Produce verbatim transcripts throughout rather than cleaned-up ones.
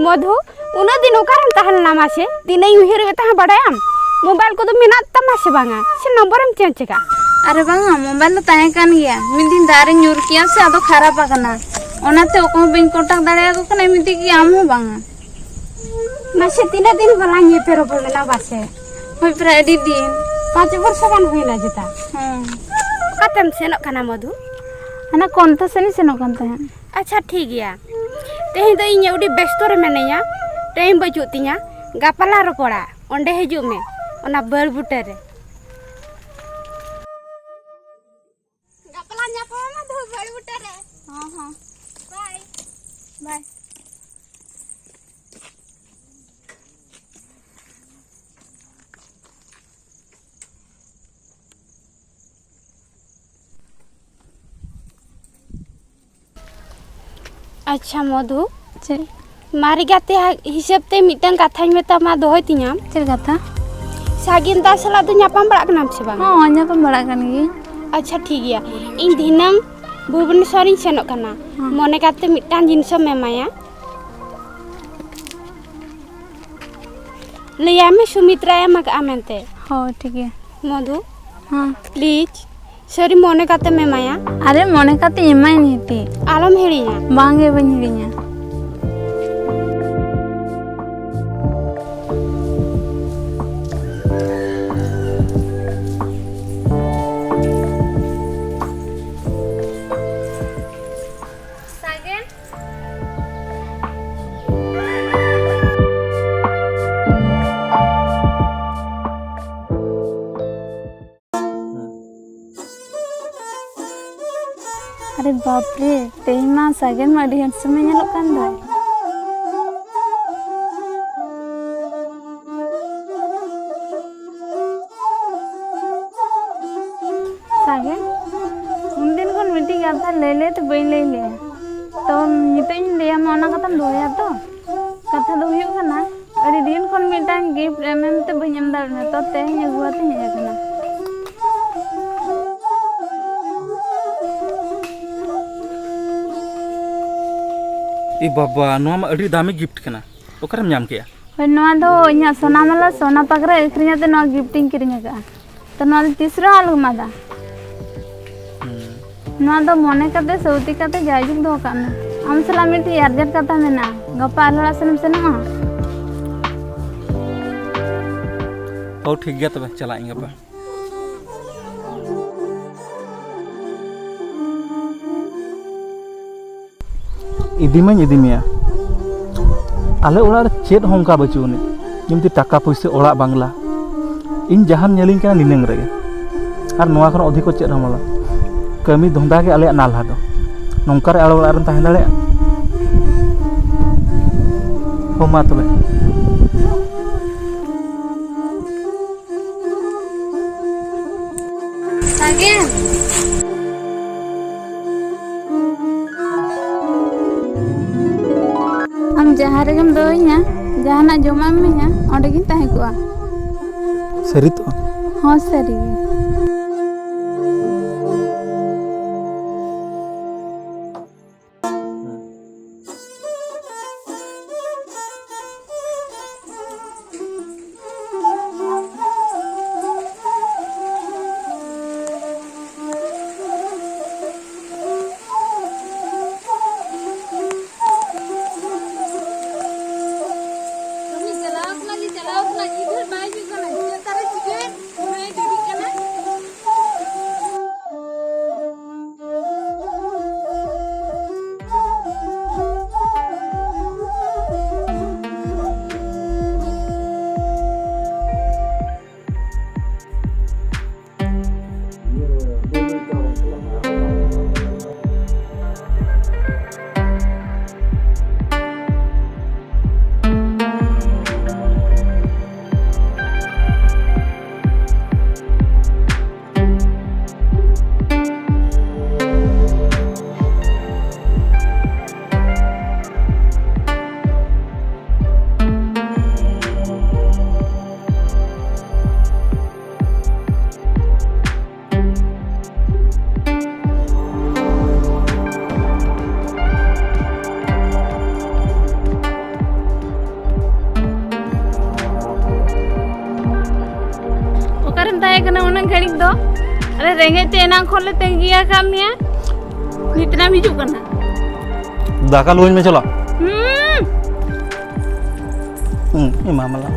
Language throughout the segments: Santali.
ᱢᱚᱫᱷᱩ, ᱩᱱᱟᱹᱜ ᱫᱤᱱ ᱚᱠᱟᱨᱮᱢ ᱛᱟᱦᱮᱸ ᱞᱮᱱᱟ ᱢᱟᱥᱮ? ᱛᱤᱱᱟᱹᱜ ᱤᱧ ᱩᱭᱦᱟᱹᱨ ᱮᱫ ᱛᱟᱦᱮᱸ ᱵᱟᱰᱟᱭᱟᱢ? ᱢᱳᱵᱟᱭᱤᱞ ᱠᱚᱫᱚ ᱢᱮᱱᱟᱜ ᱛᱟᱢᱟ ᱥᱮ ᱵᱟᱝᱟ? ᱥᱮ ᱱᱚᱢᱵᱚᱨᱮᱢ ᱪᱮᱧᱡᱽ ᱟᱠᱟᱫ? ᱟᱨᱮ ᱵᱟᱝᱟ, ᱢᱳᱵᱟᱭᱤᱞ ᱫᱚ ᱛᱟᱦᱮᱸ ᱠᱟᱱ ᱜᱮᱭᱟ᱾ ᱢᱤᱫ ᱫᱤᱱ ᱫᱟᱜ ᱨᱮ ᱧᱩᱨ ᱠᱮᱜᱼᱟ ᱥᱮ, ᱟᱫᱚ ᱠᱷᱟᱨᱟᱯ ᱟᱠᱟᱱᱟ᱾ ᱚᱱᱟᱛᱮ ᱚᱠᱚᱭ ᱦᱚᱸ ᱵᱟᱹᱧ ᱠᱚᱱᱴᱟᱠᱴ ᱫᱟᱲᱮᱭᱟᱠᱚ ᱠᱟᱱᱟ, ᱮᱢᱱᱤ ᱛᱮᱜᱮ ᱟᱢ ᱦᱚᱸ ᱵᱟᱝᱟ᱾ ᱢᱟᱥᱮ, ᱛᱤᱱᱟᱹᱜ ᱫᱤᱱ ᱵᱟᱞᱟᱝ ᱧᱮᱯᱮᱞ ᱨᱚᱯᱚᱲ ᱞᱮᱱᱟ ᱵᱟᱥᱮ? ᱦᱳᱭ, ᱯᱨᱟᱭ ᱟᱹᱰᱤ ᱫᱤᱱ᱾ ᱯᱟᱸᱪ ᱵᱚᱨᱥᱚ ᱜᱟᱱ ᱦᱩᱭᱱᱟ ᱡᱮᱛᱟ᱾ ᱦᱮᱸ᱾ ᱚᱠᱟᱛᱮᱢ ᱥᱮᱱᱚᱜ ᱠᱟᱱᱟ ᱢᱚᱫᱷᱩ? ᱦᱟᱱᱟ ᱠᱚᱱᱛᱷᱟ ᱥᱮᱱ ᱤᱧ ᱥᱮᱱᱚᱜ ᱠᱟᱱ ᱛᱟᱦᱮᱸᱫ᱾ ᱟᱪᱪᱷᱟ, ᱴᱷᱤᱠ ᱜᱮᱭᱟ᱾ ᱛᱮᱦᱮᱧ ᱫᱚ ᱤᱧ ᱟᱹᱰᱤ ᱵᱮᱥᱛᱚ ᱨᱮ ᱢᱮᱱᱟᱹᱧᱟ, ᱴᱟᱭᱤᱢ ᱵᱟᱹᱪᱩᱜ ᱛᱤᱧᱟ᱾ ᱜᱟᱯᱟ ᱞᱟᱝ ᱨᱚᱯᱚᱲᱟ, ᱚᱸᱰᱮ ᱦᱤᱡᱩᱜ ᱢᱮ, ᱚᱱᱟ ᱵᱟᱹᱲ ᱵᱩᱴᱟᱹ ᱨᱮ᱾ ᱜᱟᱯᱟ ᱞᱟᱝ ᱧᱟᱯᱟᱢᱟ ᱢᱚᱫᱷᱩ ᱵᱟᱹᱲ ᱵᱩᱴᱟᱹ ᱨᱮ᱾ ᱦᱚᱸ, ᱦᱚᱸ᱾ ᱵᱟᱭ᱾ ᱵᱟᱭ᱾ ᱟᱪᱪᱷᱟ ᱢᱚᱫᱷᱩ, ᱪᱮᱫ? ᱢᱟᱨᱮ ᱜᱟᱛᱮ ᱦᱟ-, ᱦᱤᱥᱟᱹᱵ ᱛᱮ ᱢᱤᱫᱴᱟᱝ ᱠᱟᱛᱷᱟᱧ ᱢᱮᱛᱟᱢᱟ, ᱫᱚᱦᱚᱭ ᱛᱤᱧᱟᱢ? ᱪᱮᱫ ᱠᱟᱛᱷᱟ? ᱥᱟᱜᱮᱱ ᱫᱟ ᱥᱟᱞᱟᱜ ᱫᱚ ᱧᱟᱯᱟᱢ ᱵᱟᱲᱟᱜ ᱠᱟᱱᱟᱢ ᱥᱮ ᱵᱟᱝ? ᱦᱚᱸ, ᱧᱟᱯᱟᱢ ᱵᱟᱲᱟᱜ ᱠᱟᱱ ᱜᱤᱭᱟᱹᱧ᱾ ᱟᱪᱪᱷᱟ, ᱴᱷᱤᱠ ᱜᱮᱭᱟ᱾ ᱤᱧ ᱫᱷᱤᱱᱟᱹᱝ ᱵᱷᱩᱵᱽᱱᱮᱥᱚᱨᱤᱧ ᱥᱮᱱᱚᱜ ᱠᱟᱱᱟ᱾ ᱦᱚᱸ᱾ ᱢᱚᱱᱮ ᱠᱟᱛᱮ ᱢᱤᱫᱴᱟᱝ ᱡᱤᱱᱤᱥᱮᱢ ᱮᱢᱟᱭᱟ᱾ ᱞᱟᱹᱭᱟᱭ ᱢᱮ ᱥᱩᱢᱤᱛᱨᱟᱭ ᱮᱢ ᱟᱠᱟᱫᱼᱟ ᱢᱮᱱᱛᱮ᱾ ᱦᱳᱭ, ᱴᱷᱤᱠ ᱜᱮᱭᱟ᱾ ᱢᱚᱫᱷᱩ, ᱦᱮᱸ᱾ ᱯᱞᱤᱡᱽ, ᱥᱟᱹᱨᱤ ᱢᱚᱱᱮ ᱠᱟᱛᱮᱢ ᱮᱢᱟᱭᱟ᱾ ᱟᱨᱮ, ᱢᱚᱱᱮ ᱠᱟᱛᱮᱧ ᱮᱢᱟᱭᱟ ᱱᱤᱦᱟᱹᱛᱤ᱾ ᱟᱞᱚᱢ ᱦᱤᱲᱤᱧᱟ᱾ ᱵᱟᱝ ᱜᱮ, ᱵᱟᱹᱧ ᱦᱤᱲᱤᱧᱟ᱾ ᱥᱟᱜᱮᱱ᱾ ᱟᱨᱮ ᱵᱟᱯ ᱨᱮ, ᱛᱮᱦᱮᱧ ᱢᱟ ᱥᱟᱜᱮᱱ ᱢᱟ ᱟᱹᱰᱤ handsome ᱮ ᱧᱮᱞᱚᱜ ᱠᱟᱱ ᱫᱚᱭ᱾ ᱥᱟᱜᱮᱱ, ᱩᱱᱫᱤᱱ ᱠᱷᱚᱱ ᱢᱤᱫᱴᱤᱡ ᱠᱟᱛᱷᱟ ᱞᱟᱹᱭ ᱞᱟᱹᱭ ᱛᱮ ᱵᱟᱹᱧ ᱞᱟᱹᱭ ᱞᱮᱜᱼᱟ᱾ ᱛᱚ, ᱱᱤᱛᱚᱜ ᱤᱧ ᱞᱟᱹᱭᱟᱢᱟ, ᱚᱱᱟ ᱠᱟᱛᱷᱟᱢ ᱫᱚᱦᱚᱭᱟ ᱛᱚ? ᱠᱟᱛᱷᱟ ᱫᱚ ᱦᱩᱭᱩᱜ ᱠᱟᱱᱟ, ᱟᱹᱰᱤ ᱫᱤᱱ ᱠᱷᱚᱱ ᱢᱤᱫᱴᱟᱝ gift ᱮᱢ ᱮᱢ ᱛᱮ ᱵᱟᱹᱧ ᱮᱢ ᱫᱟᱲᱮᱭᱟᱜ ᱠᱟᱱᱟ, ᱛᱚ ᱛᱮᱦᱮᱧ ᱟᱹᱜᱩ ᱠᱟᱛᱮᱧ ᱦᱮᱡ ᱟᱠᱟᱱᱟ᱾ ᱮ ᱵᱟᱵᱟ, ᱱᱚᱣᱟ ᱢᱟ ᱟᱹᱰᱤ ᱫᱟᱢᱤ gift ᱠᱟᱱᱟ᱾ ᱚᱠᱟᱨᱮᱢ ᱧᱟᱢ ᱠᱮᱜᱼᱟ? ᱦᱳᱭ, ᱱᱚᱣᱟ ᱫᱚ ᱤᱧᱟᱹᱜ ᱥᱚᱱᱟ ᱢᱟᱞᱟ, ᱥᱚᱱᱟ ᱯᱟᱜᱽᱨᱟ ᱟᱹᱠᱷᱨᱤᱧ ᱟᱛᱮ ᱱᱚᱣᱟ gift ᱤᱧ ᱠᱤᱨᱤᱧ ᱟᱠᱟᱫᱼᱟ᱾ ᱛᱚ ᱱᱚᱣᱟ ᱫᱚ ᱛᱤᱥ ᱨᱮᱦᱚᱸ ᱟᱞᱚᱢ ᱟᱫᱟ᱾ ᱦᱩᱸ᱾ ᱱᱚᱣᱟ ᱫᱚ ᱢᱚᱱᱮ ᱠᱟᱛᱮ, ᱥᱟᱹᱣᱛᱤ ᱠᱟᱛᱮ ᱡᱟᱭᱡᱩᱜᱽ ᱫᱚᱦᱚ ᱠᱟᱜ ᱢᱮ᱾ ᱟᱢ ᱥᱟᱞᱟᱜ ᱢᱤᱫᱴᱤᱡ urgent ᱠᱟᱛᱷᱟ ᱢᱮᱱᱟᱜᱼᱟ᱾ ᱜᱟᱯᱟ ᱟᱞᱮ ᱚᱲᱟᱜ ᱥᱮᱱ ᱮᱢ ᱥᱮᱱᱚᱜᱼᱟ? ᱦᱳ, ᱴᱷᱤᱠ ᱜᱮᱭᱟ ᱛᱚᱵᱮ, ᱪᱟᱞᱟᱜ ᱟᱹᱧ ᱜᱟᱯᱟ᱾ ᱤᱫᱤ ᱢᱟᱧ ᱤᱫᱤ ᱢᱮᱭᱟ᱾ ᱟᱞᱮ ᱚᱲᱟᱜ ᱨᱮ ᱪᱮᱫ ᱦᱚᱸ ᱚᱱᱠᱟ ᱵᱟᱹᱪᱩᱜ ᱟᱹᱱᱤᱡ, ᱡᱮᱢᱛᱤ ᱴᱟᱠᱟ ᱯᱩᱭᱥᱟᱹ, ᱚᱲᱟᱜ ᱵᱟᱝᱞᱟ᱾ ᱤᱧ ᱡᱟᱦᱟᱸᱢ ᱧᱮᱞᱤᱧ ᱠᱟᱱᱟ ᱱᱤᱱᱟᱹᱝ ᱨᱮᱜᱮ, ᱟᱨ ᱱᱚᱣᱟ ᱠᱷᱚᱱ ᱚᱫᱷᱤᱠ ᱪᱮᱫ ᱦᱚᱸ ᱵᱟᱝ᱾ ᱠᱟᱹᱢᱤ ᱫᱷᱚᱸᱫᱟ ᱜᱮ ᱟᱞᱮᱭᱟᱜ ᱱᱟᱞᱦᱟ ᱫᱚ᱾ ᱱᱚᱝᱠᱟ ᱨᱮ ᱟᱞᱮ ᱚᱲᱟᱜ ᱨᱮᱢ ᱛᱟᱦᱮᱸ ᱫᱟᱲᱮᱭᱟᱜᱼᱟ? ᱦᱳ, ᱢᱟ ᱛᱚᱵᱮ᱾ ᱥᱟᱜᱮᱱ, ᱟᱢ ᱡᱟᱦᱟᱸ ᱨᱮᱜᱮᱢ ᱫᱚᱦᱚᱧᱟ, ᱡᱟᱦᱟᱱᱟᱜ ᱡᱚᱢᱟᱜ ᱮᱢ ᱤᱢᱟᱹᱧᱟ, ᱚᱸᱰᱮ ᱜᱤᱧ ᱛᱟᱦᱮᱸ ᱠᱚᱜᱼᱟ᱾ ᱥᱟᱹᱨᱤ ᱛᱚ? ᱦᱚᱸ, ᱥᱟᱹᱨᱤ ᱜᱮ᱾ ᱩᱱᱤ ᱪᱟᱞᱟᱣ ᱠᱟᱱᱟ ᱡᱮ ᱪᱟᱞᱟᱣ ᱠᱟᱱᱟ, ᱱᱤᱛ ᱦᱚᱸ ᱵᱟᱭ ᱦᱤᱡᱩᱜ ᱠᱟᱱᱟ᱾ ᱪᱮᱫ ᱛᱟᱨᱮ ᱪᱤᱠᱟᱹᱭᱮᱱ? ᱩᱱᱟᱹᱜ ᱮ ᱰᱮᱨᱤᱜ ᱠᱟᱱᱟ᱾ ᱛᱟᱦᱮᱸ ᱠᱟᱱᱟ ᱩᱱᱟᱹᱜ ᱜᱷᱟᱹᱲᱤᱡ ᱫᱚ᱾ ᱟᱞᱮ ᱨᱮᱸᱜᱮᱡ ᱛᱮ ᱮᱱᱟᱝ ᱠᱷᱚᱱ ᱞᱮ ᱛᱟᱺᱜᱤ ᱟᱠᱟᱫ ᱢᱮᱭᱟ, ᱱᱤᱛ ᱱᱟᱢ ᱦᱤᱡᱩᱜ ᱠᱟᱱᱟ? ᱫᱟᱠᱟ ᱞᱩᱣᱟᱹᱧ ᱢᱮ ᱪᱟᱞᱟᱜ᱾ ᱦᱩᱸ᱾ ᱦᱩᱸ, ᱮᱢᱟᱢᱟᱞᱟᱝ᱾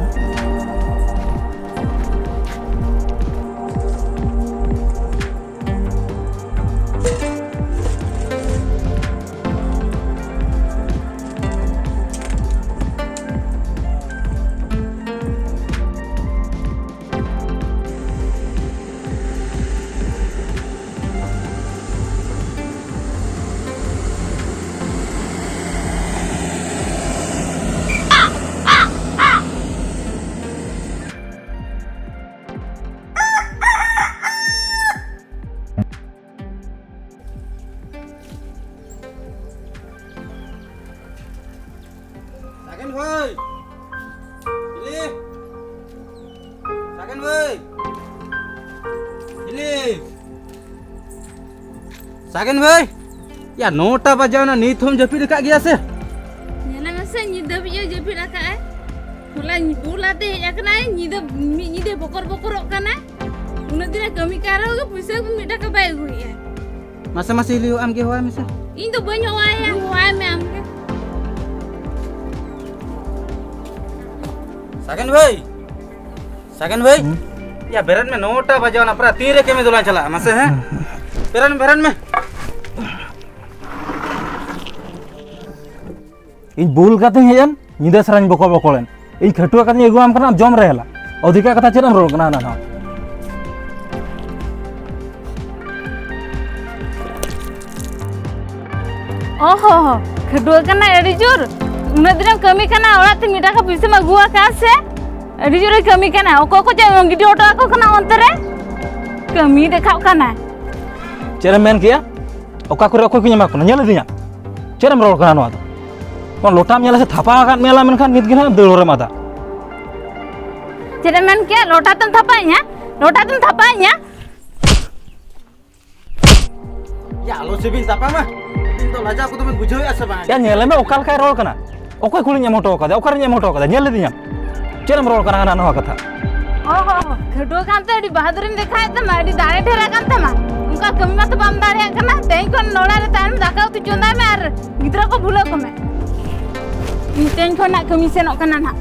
ᱥᱟᱜᱮᱱ ᱵᱷᱟᱹᱭ! ᱦᱤᱞᱤ! ᱥᱟᱜᱮᱱ ᱵᱷᱟᱹᱭ! ᱦᱤᱞᱤ! ᱥᱟᱜᱮᱱ ᱵᱷᱟᱹᱭ! ᱭᱟ, ᱱᱚᱴᱟ ᱵᱟᱡᱟᱣ ᱮᱱᱟ, ᱱᱤᱛ ᱦᱚᱸᱢ ᱡᱟᱹᱯᱤᱫ ᱟᱠᱟᱫ ᱜᱮᱭᱟ ᱥᱮ? ᱧᱮᱞᱮ ᱢᱮᱥᱮ, ᱧᱤᱫᱟᱹ ᱦᱟᱹᱵᱤᱡ ᱮ ᱡᱟᱹᱯᱤᱫ ᱟᱠᱟᱫ ᱟᱭ᱾ ᱦᱚᱞᱟ ᱵᱩᱞ ᱟᱛᱮ ᱦᱮᱡ ᱟᱠᱟᱱᱟᱭ, ᱧᱤᱫᱟᱹ, ᱢᱤᱫ ᱧᱤᱫᱟᱹ ᱵᱚᱠᱚᱨ ᱵᱚᱠᱚᱨᱚᱜ ᱠᱟᱱᱟᱭ᱾ ᱩᱱᱟᱹᱜ ᱫᱤᱱ ᱮ ᱠᱟᱹᱢᱤ ᱠᱟᱱ ᱨᱮᱦᱚᱸ ᱜᱮ ᱯᱩᱭᱥᱟᱹ ᱢᱤᱫ ᱴᱟᱠᱟ ᱵᱟᱭ ᱟᱹᱜᱩᱭᱮᱫᱼᱟ᱾ ᱢᱟᱥᱮ, ᱢᱟᱥᱮ, ᱦᱤᱞᱤ, ᱟᱢ ᱜᱮ ᱦᱚᱦᱚᱣᱟᱭ ᱢᱮᱥᱮ᱾ ᱤᱧ ᱫᱚ ᱵᱟᱹᱧ ᱦᱚᱦᱚᱣᱟᱭᱟ, ᱦᱚᱦᱚᱣᱟᱭ ᱢᱮ ᱟᱢ ᱜᱮ᱾ ᱥᱟᱜᱮᱱ ᱵᱷᱟᱹᱭ, ᱥᱟᱜᱮᱱ ᱵᱷᱟᱹᱭ, ᱦᱩᱸ? ᱭᱟ, ᱵᱮᱨᱮᱫ ᱢᱮ, ᱱᱚᱴᱟ ᱵᱟᱡᱟᱣ ᱮᱱᱟ ᱯᱨᱟᱭ, ᱛᱤᱨᱮ ᱠᱟᱹᱢᱤ ᱫᱚᱞᱟᱝ ᱪᱟᱞᱟᱜᱼᱟ, ᱢᱟᱥᱮ, ᱦᱮᱸ? ᱵᱮᱨᱮᱫ ᱢᱮ, ᱵᱮᱨᱮᱫ ᱢᱮ᱾ ᱤᱧ ᱵᱩᱞ ᱠᱟᱛᱮᱧ ᱦᱮᱡ ᱮᱱ, ᱧᱤᱫᱟᱹ ᱥᱟᱨᱟᱧ ᱵᱚᱠᱚ ᱵᱚᱠᱚᱞᱮᱱ᱾ ᱤᱧ ᱠᱷᱟᱹᱴᱩᱣᱟᱹ ᱠᱟᱛᱮᱧ ᱟᱹᱜᱩᱣᱟᱢ ᱠᱟᱱᱟ, ᱟᱢ ᱡᱚᱢ ᱨᱮ ᱦᱮᱞᱟ᱾ ᱚᱫᱷᱤᱠᱟ ᱠᱟᱛᱷᱟ ᱪᱮᱫ ᱮᱢ ᱨᱚᱲ ᱠᱟᱱᱟ ᱦᱟᱱᱟ ᱱᱟᱣᱟ? ᱚ ᱦᱚ ᱦᱚ, ᱠᱷᱟᱹᱴᱩᱣᱟᱹ ᱠᱟᱱᱟᱭ ᱟᱹᱰᱤ ᱡᱳᱨ᱾ ᱩᱱᱟᱹᱜ ᱫᱤᱱᱮᱢ ᱠᱟᱹᱢᱤ ᱠᱟᱱᱟ, ᱚᱲᱟᱜ ᱛᱮ ᱢᱤᱫ ᱴᱟᱠᱟ ᱯᱩᱭᱥᱟᱹᱢ ᱟᱹᱜᱩ ᱟᱠᱟᱫ ᱥᱮ? ᱟᱹᱰᱤ ᱡᱳᱨᱮ ᱠᱟᱹᱢᱤ ᱠᱟᱱᱟ᱾ ᱚᱠᱚᱭ ᱠᱚ ᱪᱮᱫ ᱮᱢ ᱜᱤᱰᱤ ᱦᱚᱴᱚ ᱟᱠᱚ ᱠᱟᱱᱟ ᱚᱱᱛᱮ ᱨᱮ? ᱠᱟᱹᱢᱤ ᱫᱮᱠᱷᱟᱣ ᱠᱟᱱᱟᱭ᱾ ᱪᱮᱫ ᱮᱢ ᱢᱮᱱ ᱠᱮᱜᱼᱟ? ᱚᱠᱟ ᱠᱚᱨᱮ ᱚᱠᱚᱭ ᱠᱚᱧ ᱮᱢᱟ ᱠᱚ ᱠᱟᱱᱟ? ᱧᱮᱞ ᱤᱫᱤᱧᱟ᱾ ᱪᱮᱫ ᱮᱢ ᱨᱚᱲ ᱠᱟᱱᱟ ᱱᱚᱣᱟ ᱫᱚ? ᱱᱚᱣᱟ ᱞᱚᱴᱟᱢ ᱧᱮᱞᱟ ᱥᱮ ᱛᱷᱟᱯᱟ ᱟᱠᱟᱫ ᱢᱮᱭᱟ ᱞᱟᱝ, ᱢᱮᱱᱠᱷᱟᱱ ᱱᱤᱛ ᱜᱮ ᱱᱟᱦᱟᱜ ᱫᱟᱹᱲ ᱦᱚᱨᱮᱢ ᱟᱫᱟ᱾ ᱪᱮᱫ ᱮᱢ ᱢᱮᱱ ᱠᱮᱜᱼᱟ? ᱞᱚᱴᱟ ᱛᱮᱢ ᱛᱷᱟᱯᱟᱭᱤᱧᱟ? ᱞᱚᱴᱟ ᱛᱮᱢ ᱛᱷᱟᱯᱟᱭᱤᱧᱟ? ᱭᱟ, ᱟᱞᱚ ᱥᱮ ᱵᱤᱱ ᱛᱟᱯᱟᱢᱟ᱾ ᱟᱹᱵᱤᱱ ᱫᱚ ᱞᱟᱡᱟᱣ ᱠᱚᱫᱚ ᱵᱤᱱ ᱵᱩᱡᱷᱟᱹᱣᱮᱫᱼᱟ ᱥᱮ ᱵᱟᱝ? ᱭᱟ, ᱧᱮᱞᱮ ᱢᱮ, ᱚᱠᱟ ᱞᱮᱠᱟᱭ ᱨᱚᱲ ᱠᱟᱱᱟ᱾ ᱚᱠᱚᱭ ᱠᱩᱲᱤᱧ ᱮᱢ ᱦᱚᱴᱚ ᱟᱠᱟᱫᱮᱭᱟ? ᱚᱠᱟᱨᱮᱧ ᱮᱢ ᱦᱚᱴᱚ ᱟᱠᱟᱫᱮᱭᱟ? ᱧᱮᱞ ᱞᱤᱫᱤᱧᱟᱢ? ᱪᱮᱫ ᱮᱢ ᱨᱚᱲ ᱠᱟᱱᱟ ᱦᱟᱱᱟ ᱱᱟᱣᱟ ᱠᱟᱛᱷᱟ? ᱚ ᱦᱚ ᱦᱚ, ᱠᱷᱟᱹᱰᱣᱟᱹ ᱠᱟᱱᱛᱮ ᱟᱹᱰᱤ ᱵᱟᱦᱟᱫᱩᱨᱤᱢ ᱫᱮᱠᱷᱟᱣᱮᱫ ᱛᱟᱢᱟ, ᱟᱹᱰᱤ ᱫᱟᱲᱮ ᱰᱷᱮᱨ ᱟᱠᱟᱱ ᱛᱟᱢᱟ᱾ ᱚᱱᱠᱟ ᱠᱟᱹᱢᱤ ᱢᱟᱛᱚ ᱵᱟᱢ ᱫᱟᱲᱮᱭᱟᱜ ᱠᱟᱱᱟ᱾ ᱛᱮᱦᱮᱧ ᱠᱷᱚᱱ ᱚᱲᱟᱜ ᱨᱮ ᱛᱟᱦᱮᱱ ᱢᱮ, ᱫᱟᱠᱟ ᱩᱛᱩ ᱪᱚᱸᱫᱟᱭ ᱢᱮ ᱟᱨ ᱜᱤᱫᱽᱨᱟᱹ ᱠᱚ ᱵᱷᱩᱞᱟᱹᱣ ᱠᱚᱢᱮ᱾ ᱤᱧ ᱛᱮᱦᱮᱧ ᱠᱷᱚᱱᱟᱜ ᱠᱟᱹᱢᱤ ᱥᱮᱱᱚᱜ ᱠᱟᱱᱟ ᱱᱟᱦᱟᱜ᱾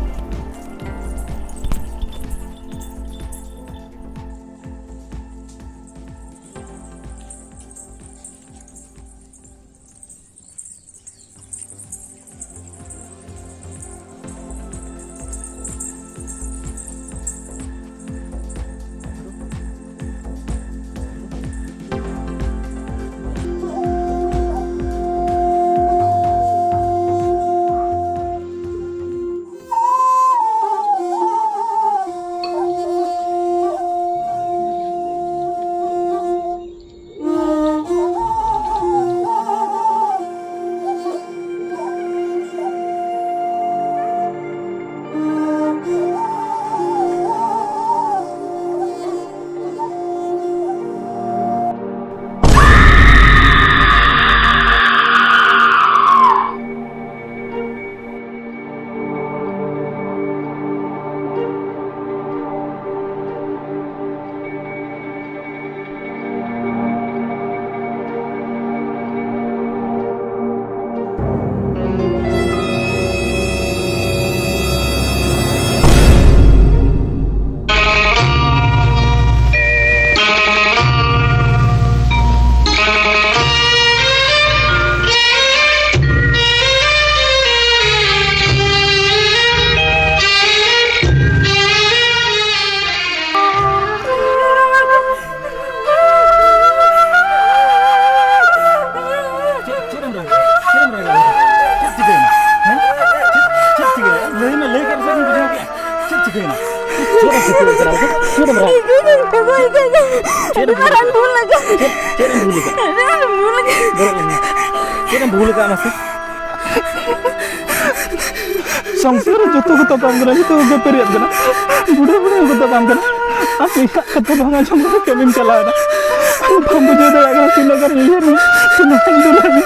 ᱪᱮᱫ, ᱪᱮᱫ ᱮᱢ ᱨᱟᱜᱟ? ᱪᱮᱫ ᱮᱢ ᱨᱟᱜᱟ? ᱪᱮᱫ ᱪᱤᱠᱟᱹᱭᱮᱱᱟ? ᱦᱮᱸ? ᱪᱮᱫ, ᱪᱮᱫ ᱪᱤᱠᱟᱹᱭᱮᱱᱟ? ᱞᱟᱹᱭ ᱢᱮ, ᱞᱟᱹᱭ ᱠᱟᱛᱮ ᱥᱮ ᱵᱩᱡᱷᱟᱹᱣ ᱠᱮᱫᱟ? ᱪᱮᱫ ᱪᱤᱠᱟᱹᱭᱮᱱᱟ? ᱪᱮᱫ ᱮᱢ ᱪᱤᱠᱟᱹᱭᱮᱫ ᱠᱟᱱᱟ? ᱪᱮᱫ ᱮᱢ ᱨᱟᱜᱟ? ᱪᱮᱫ ᱮᱢ ᱵᱷᱩᱞ ᱟᱠᱟᱫᱟ? ᱪᱮᱫ, ᱪᱮᱫ ᱮᱢ ᱵᱷᱩᱞ ᱟᱠᱟᱫᱟ? ᱪᱮᱫ ᱮᱢ ᱵᱷᱩᱞ ᱟᱠᱟᱫᱟ? ᱪᱮᱫ ᱮᱢ ᱵᱷᱩᱞ ᱟᱠᱟᱫᱟ ᱢᱟᱥᱮ? ᱥᱚᱝᱥᱟᱨ ᱨᱮ ᱡᱚᱛᱚ ᱠᱚ ᱛᱟᱯᱟᱢ ᱠᱟᱱᱟ, ᱡᱚᱛᱚ ᱠᱚ ᱠᱷᱟᱹᱯᱟᱹᱨᱤᱭᱟᱜ ᱠᱟᱱᱟ, ᱵᱩᱰᱷᱟᱹ ᱵᱩᱲᱦᱤ ᱦᱚᱸᱠᱚ ᱛᱟᱯᱟᱢ ᱠᱟᱱᱟ᱾ ᱟᱯᱮ ᱮᱴᱟᱜ ᱠᱟᱛᱷᱟ ᱵᱟᱝ ᱟᱸᱡᱚᱢ ᱠᱟᱛᱮ ᱠᱟᱹᱢᱤᱢ ᱪᱟᱞᱟᱣ ᱮᱱᱟ᱾ ᱟᱢ ᱵᱟᱢ ᱵᱩᱡᱷᱟᱹᱣ ᱫᱟᱲᱮᱭᱟᱜ ᱠᱟᱱᱟ ᱛᱤᱱᱟᱹᱜ ᱜᱟᱱ ᱩᱭᱦᱟᱹᱨ ᱢᱮ, ᱛᱤᱱᱟᱹᱜ ᱜᱟᱱ ᱫᱩᱞᱟᱹᱲ ᱢᱮ᱾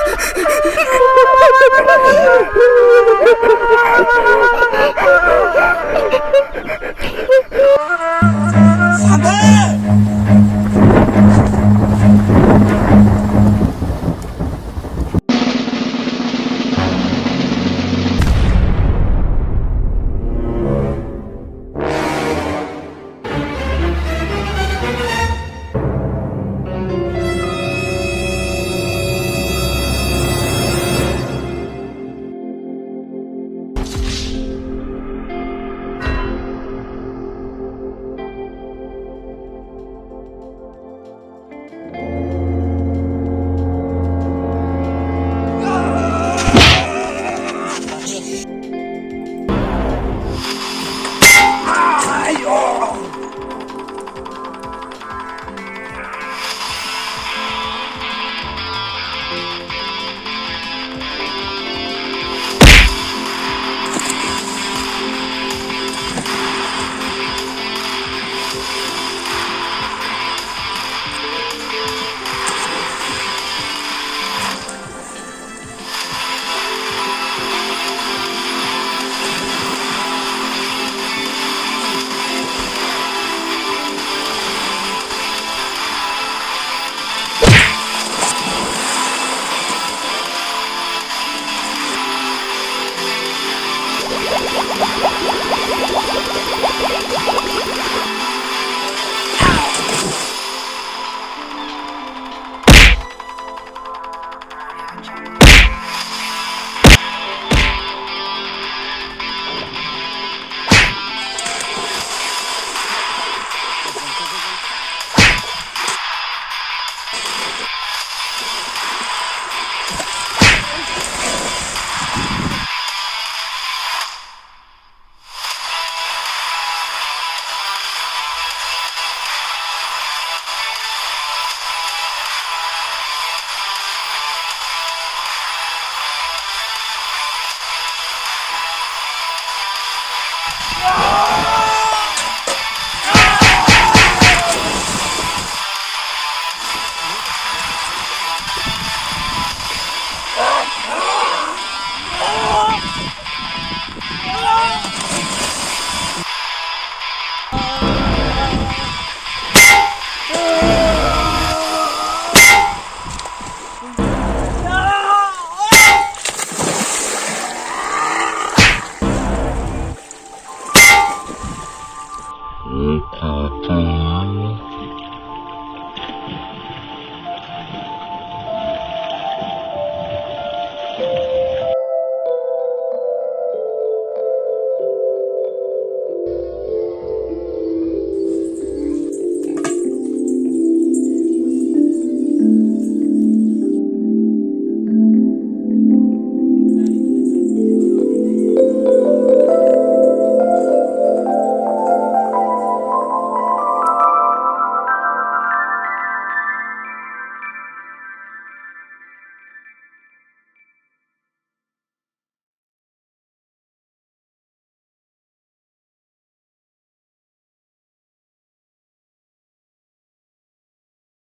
Papa.